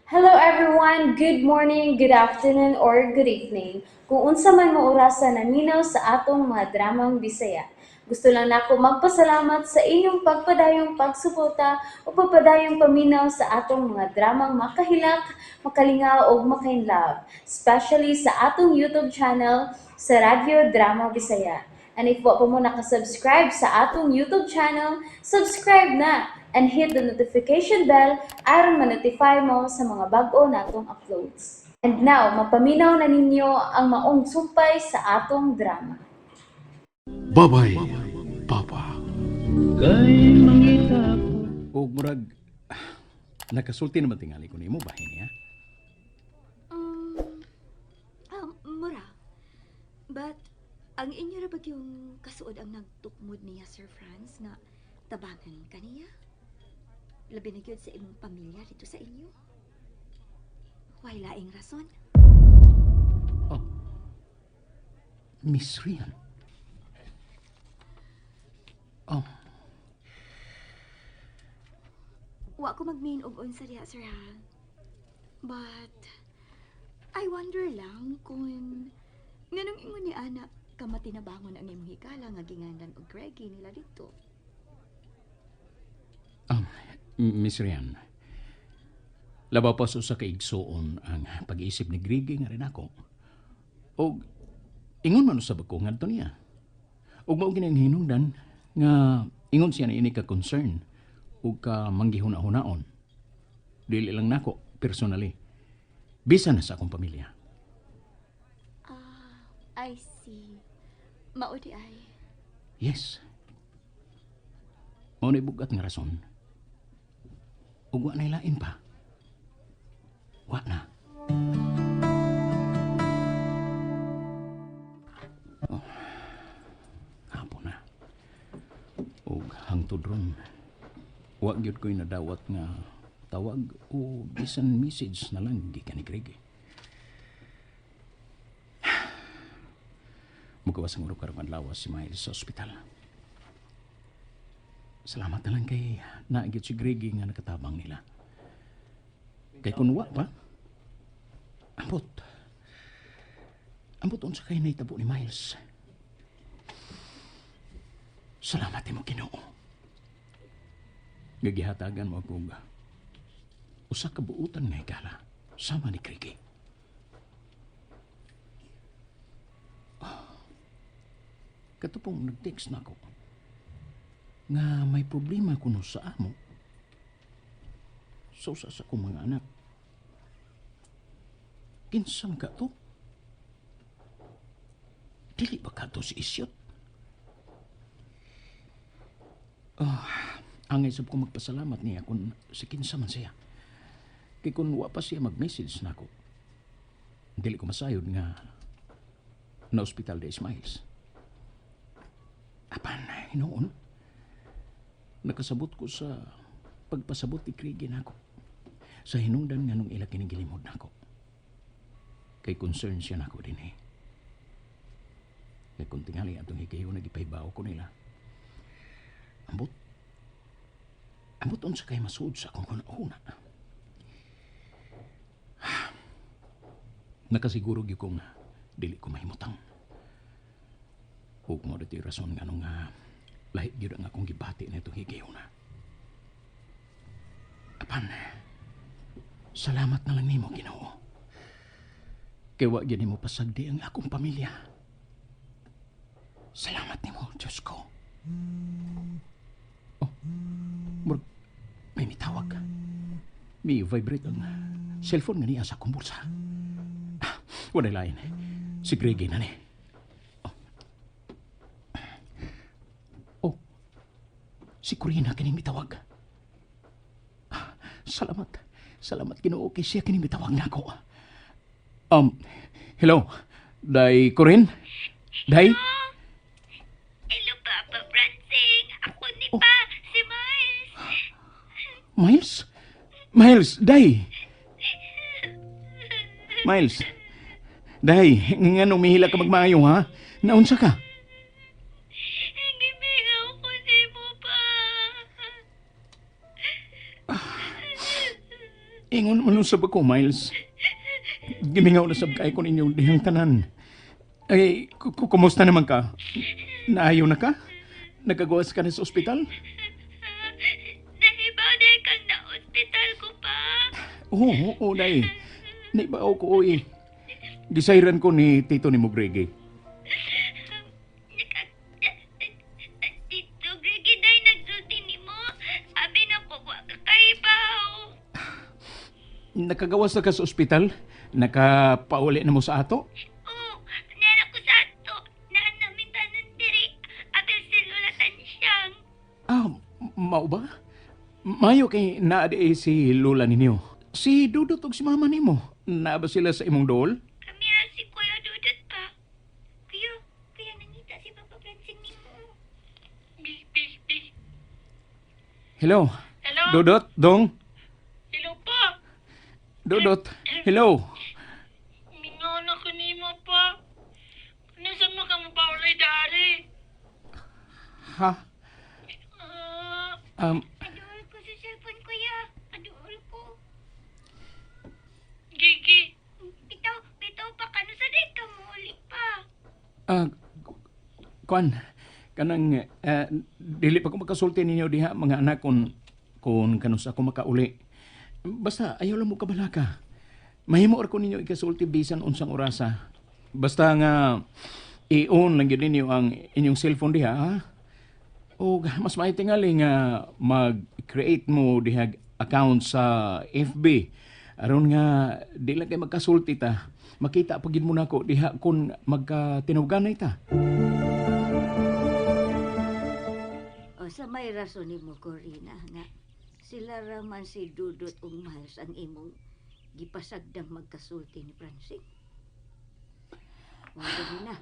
Hello everyone! Good morning, good afternoon, or good evening. Kung unsa man mo orasa naminaw sa atong mga dramang Bisaya. Gusto lang nako magpasalamat sa inyong pagpadayong pagsuporta o pagpadayong paminaw sa atong mga dramang makahilak, makalingaw ug makainlove, especially sa atong YouTube channel sa Radyo Drama Bisaya. And if wa pa mo nakasubscribe sa atong YouTube channel, subscribe na and hit the notification bell aron ma-notify mo sa mga bag-o natong uploads. And now, mapaminaw na ninyo ang maong sumpay sa atong drama. Babay, Papa. Kay mangita O murag nakasulti naman tingali ko nimo bahin niya. Mura. But, ang inyo ra ba yung kasuod ang nagtukmod niya, Sir Franz, nga tabangan kaniya? Labi na gyud sa imong pamilya dito sa inyo. Way laing rason. Oh. Miss Rian. Oh, Wa ko mag-mean og unsa diha, sir, ha. But, I wonder lang kung nganong ingon ni ana kamatinabangon ang imong higala nga ginganlan og Greggy nila dito. Miss Rian. Labaw pa sa usa ka igsuon ang pag-isip ni Grigi nga rin ako. Og ingon man usab ako ngadto niya. Og mao gini ang hinungdan nga ingon siya na ini ka concern ug ka manggihuna-hunaon. Dili lang nako personally. Bisan na sa akong pamilya. Ah, I see. Mao di ay. Yes. Mao na bugat nga rason. Ug wa na lain pa. Wa na. Oh. Hapon na. Ug hangtod ron, wa gyud ko'y nadawat nga tawag o bisan message na lang gikan ni Greg. Mugawas ang urog karong adlaw si Miles sa ospital. Salamat na lang kay naa gyud si Greggy nga nakatabang nila. Kay kung wa pa, ambot. Ambot unsa kay nahitabo ni Miles. Salamat mo, Ginoo. Nga gihatagan mo ako og usa ka buutan nga higala sama ni Greggy. Ah, kato pong nag-text na ako nga may problema kuno sa amo. Sa usa sa akong mga anak. Kinsa man ka to? Dili ba ka to si Isyot? Ah, angay sab ko magpasalamat niya kung si kinsa man siya. Kay kung wa pa siya mag-message nako, dili ko masayod nga na ospital de Miles. Apan, hinuon, nakasabot ko sa pagpasabot ni Krigi nako sa hinungdan nga nung ila kinigilimod nako. Kay concern siya nako din eh. Kay kung tingali atong higayon nagipahibaw ko nila. Ambot. Ambot unsa kay masuod sa akong una. Nakasiguro gyud kong dili ko mahimutang. Ug mao dito'y rason nga nung lahi gyud ang akong gibati na itong higayuna. Apan, salamat na lang nimo, Ginoo. Kay wa gyud nimo pasagdi ang akong pamilya. Salamat nimo, Diyos ko. Oh, murag, may mitawag. Mi vibrate ang cellphone nga niya sa akong bulsa. Ah, wala lain. Si Greggy na ni. Oh. Oh, si Corina kining mitawag. Ah, salamat. Salamat, Ginoo, kay siya kining mitawag nako. Hello. Day Corinne? Day? Hello, Papa Francing. Ako ni Oh. Pa, si Miles. Miles? Miles, Day! Miles. Day, nga umihila ka magmaayo, ha? Naunsa ka? Gimingaw ko nimo pa. Ingon man usab ako, Miles. Gimingaw na sab kay ko ninyo dihang tanan. Ay, kumusta naman ka? Naayo na ka? Nagkagawas ka na sa ospital? Nahibaw dahil kang na-ospital ko pa. Oo, oo, day. Naibaw ko, oy. Gisayran ko ni Tito ni Mugregi. Naka... Tito Greggy dahil nagsulti ni mo. Abi na ko, wa ka kahibaw. Nakagawas na ka sa ospital? Nakapauli na mo sa ato? Oo, nara ko sa ato. Naan namin tanan diri. Apil silulatan siyang. Ah, mao ba? Mayo kay naa di si Lola ninyo. Si Dudot ug si Mama nimo. Naa ba sila sa imong dool? Kami ra si Kuya Dudut pa. Kuya, kuya nangita si Papa Francine ni mo. Bi, bi, bi. Hello. Hello? Dudot, Dong. Hello pa. Dudot. Hello. Mingaw na ko nimo pa. Ano sa mga mapaulay dari? Ha? Ah, aduol ko sa cellphone, kuya. Aduol ko. Gigi. Bitaw, bitaw pa kano sa di ka muuli pa. Ah, kuan, kanang dili pa ko makasulti ninyo diha mga anak kun kanus ako makauli. Basta ayaw lang mo kabalaka. Mahimo ra ko ninyo ikasulti bisan unsang orasa. Basta nga i-on lang gyud ninyo ang inyong cellphone diha, ha? O mas may tingali nga mag-create mo diha account sa FB. Aron nga di lang kay magkasulti ta. Makita pa gid mo nako diha kun magkatinuganay ta. O sa may rason nimo Corina nga sila ra man si Dudot ug Miles ang imong gipasagdang magkasulti ni Francine. O Corina.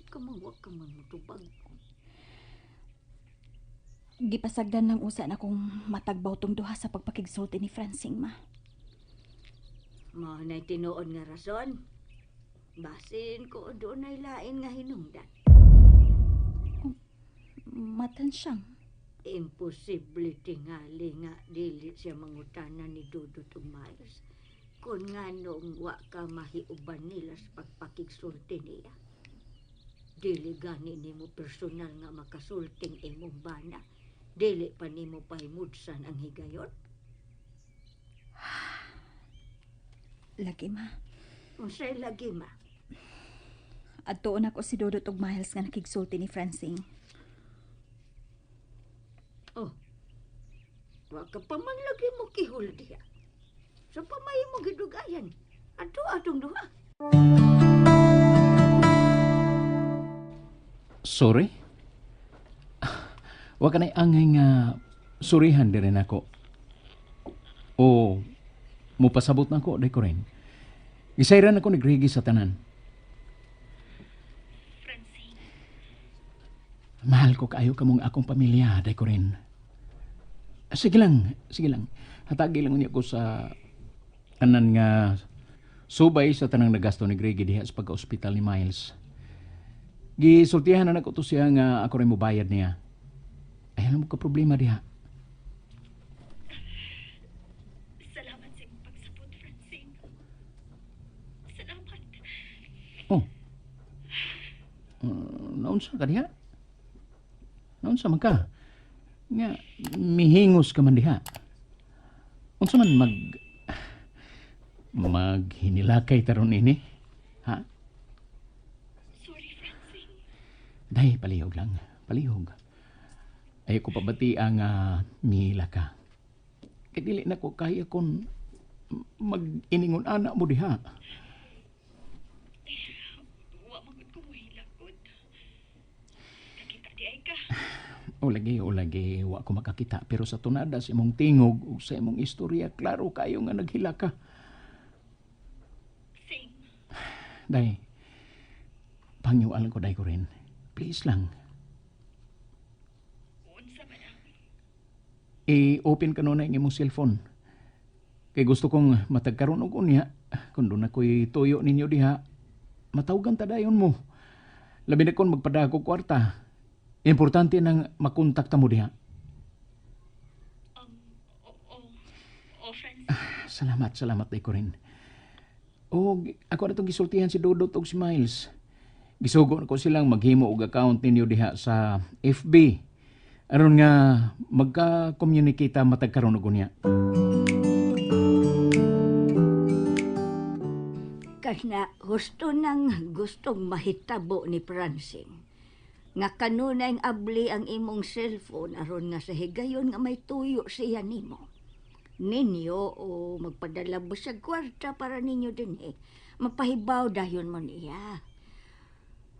Kamang wa ka man motubag. Gipasagdan lang usa na kong matagbaw tong duha sa pagpakigsulti ni Francine, ma. Mao na'y tinuod nga rason. Basin ko doon ay lain nga hinungdan. Matan siyang. Imposible tingali nga dili siya mangutana ni Dudut ug Miles. Kung nga noong wa ka mahiuban nila sa pagpakigsulti niya. Dili gani nimo personal nga makasulting imong bana. Dili pa nimo pahimudsan ang higayon. Lagi, ma. Unsay lagi ma? Adtuon ako si Dodot ug Miles nga nakigsulti ni Francine. Oh, wa ka pa man lagi mo kihul diha. Sa pamay mo gidugayan. Adto atong duha. Sorry? Wa ka na'y angay nga surihan diri nako. O mupasabot nako day ko rin. Gisayran ako ni Greggy sa tanan. Francine, Mahal ko kaayo kamong akong pamilya, day ko rin. Sige lang, sige lang. Hatagi lang niya ko sa tanan nga subay sa tanang nagasto ni Greggy diha sa pagka-ospital ni Miles. Gisultihan na nako to siya nga ako rin mobayad niya. Ay, alam mo ka problema diha. salamat sa imong pagsabot, Francine. Salamat. Oh. Naunsa ka diha? Naunsa man ka? Nga, mihingos ka man diha. Unsa man maghinilakay taron ini? Ha? Sorry, Francine. Day, palihog lang. Palihog. Ayaw ko pabati ang mihila ka. Kay dili na ko kaya kon mag-iningon anak mo diha. Wa man gud ko mohilakot. Nakita di ay ka. O lagi, o lagi, wa ko makakita. Pero sa tunada, sa imong tingog, ug sa imong istorya, klaro kayo nga naghila ka. Same. Day, pangyual ko day ko rin. Please lang. Unsa man ang I-open ka nun na ang imong cellphone. Kay gusto kong matagkaroon og unya, kung doon ako'y tuyo ninyo diha, matawgan ta dayon mo. Labi na kon magpadako kwarta. Importante nang makontakta mo diha. o o o Francine. Salamat, salamat day ko rin. Og ako na itong gisultihan si Dudot og si Miles. Gisugo na ko silang maghimo og account ninyo diha sa FB. Aron nga magka-communicate ta matag karon og unya. Kana gusto nang gustong mahitabo ni Francine. Nga kanunay abli ang imong cellphone aron nga sa higayon nga may tuyo siya nimo. Ninyo o magpadala ba sa kwarta para ninyo dinhi. Mapahibaw dayon mo niya.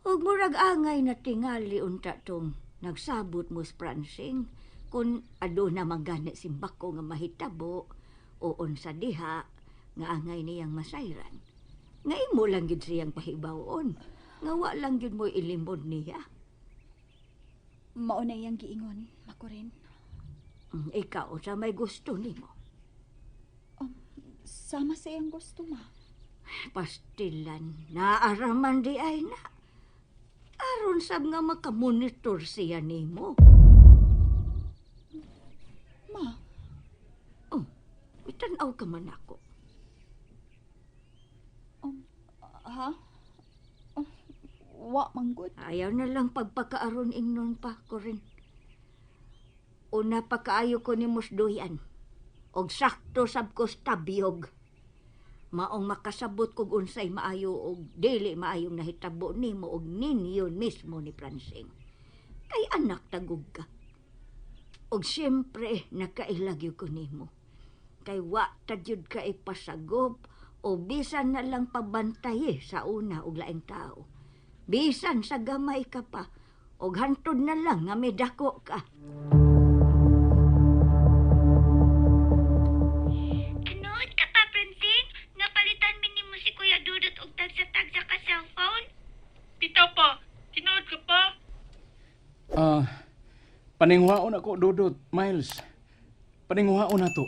Ug murag angay na tingali unta tong nagsabot mo sa Francine kung aduna man gani simbako nga mahitabo o unsa diha nga angay niyang masayran. Nga imo lang gyud siyang pahibawon. Nga wa lang gyud mo ilimod niya. Mao na iyang giingon, Makurin. Ikaw sa may gusto nimo. Sama sa iyang gusto, ma. Pastilan, naaraman di ay na. Aron sab nga makamonitor siya nimo. Ma, Oh, itan-aw ka man ako. ha? Oh, wa man gud. Ayaw na lang pagpakaaron ingnon pa ko rin. Una pa kaayo ko ni Musduyan. Og sakto sab ko stabiyog. Maong makasabot kog unsay maayo og dili maayong nahitabo nimo og ninyo mismo ni Francing. Kay anak tagog ka. Og siyempre nakailagyo ko nimo. Kay wa ta jud ka ipasagop o bisan na lang pabantaye sa una og laing tao. Bisan sa gamay ka pa, og hantod na lang nga midako ka. Tinuod ka pa, Francine? Nga palitan mi nimo si Kuya Dudut og tagsa-tagsa ka cellphone? Bitaw pa, tinuod ka pa. Ah, paningwaon ako Dudot, Miles. Paningwaon na to.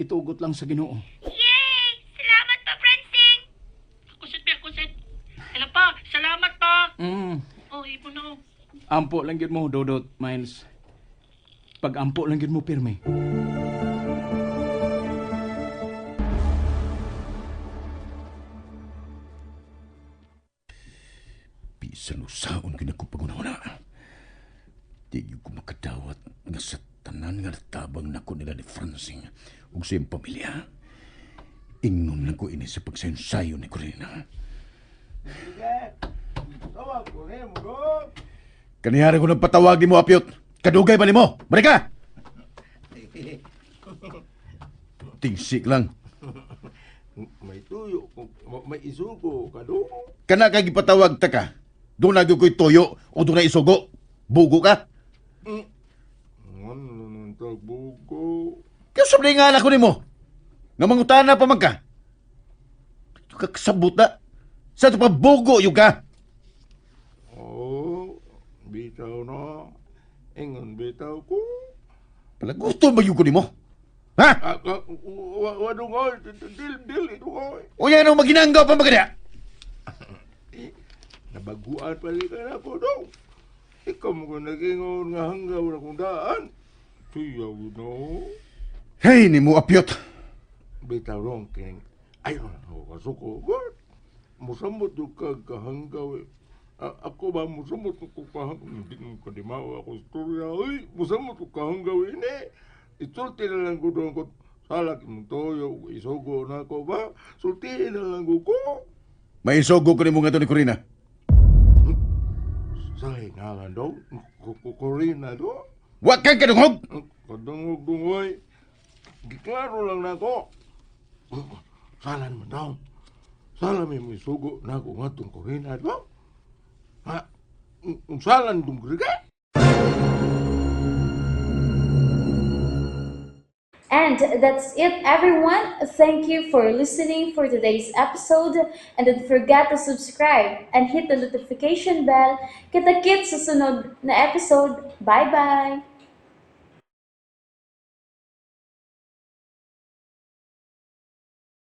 Itugot lang sa Ginoo. Yay! Salamat pa, Francine! Ako sad, ako sad. Hello pa, salamat pa. Oh, ibo na. Oh. Ampo lang gyud mo Dudot, Miles. Pag ampo lang gyud mo pirmi. Bisan usaon gyud ako pagunahuna. Di gyud ko makadawat nga sa tanan nga tabang nako nila ni Francing ug sa iyang pamilya. Ingnon lang ko ini sa pagsayon-sayon ni Corina. Kanihara ko nagpatawag ni mo, Apyot. Kadugay ba nimo? Balik ka! Tingsik lang. May tuyo, may isugo ka do. Kana kay gipatawag ta ka. Doon na gyud ko'y tuyo o doon na isugo. Bugo ka. Ano nang tagbugo? Kaya sabi nga anak ko nimo. Nga mangutana pa man ka. Kakasabot na. Sa ito pa bugo yung ka. Oh, bitaw na. Ingon bitaw ko. Palagusto ba yung ko nimo? Ha? Ah, ah, wadungoy, dil, dil, idungoy. O yan ang maginanggaw pa maganda. Nabaguan pa rin ka na ko do. Ikaw mo ko nagingon nga hanggaw na kong daan. Siyaw no. Hey, nimo apyot. Bitaw rong kining. Ayaw na ako kasuko. God, musamot yung kagkahanggaw eh. Ako ba musamot ko kahanggaw? Hindi mo kadimaw ako istorya. Uy, musamot ko kahanggaw ini. Isulti na lang ko doon ko. Salak mong toyo, isugo na ako ba? Sultihin na lang ko ko. May isugo ko nimo nga to ni Corina. Sa hingalan daw, kukurina do. Wa kang kadungog. Kadungog-dungoy. Giklaro lang na ako. Salan mo daw. Salan may isugo na ako nga itong kurina do. Ha? Ang salan dong griga? And that's it, everyone. Thank you for listening for today's episode. And don't forget to subscribe and hit the notification bell. Kita-kits sa sunod na episode. Bye-bye!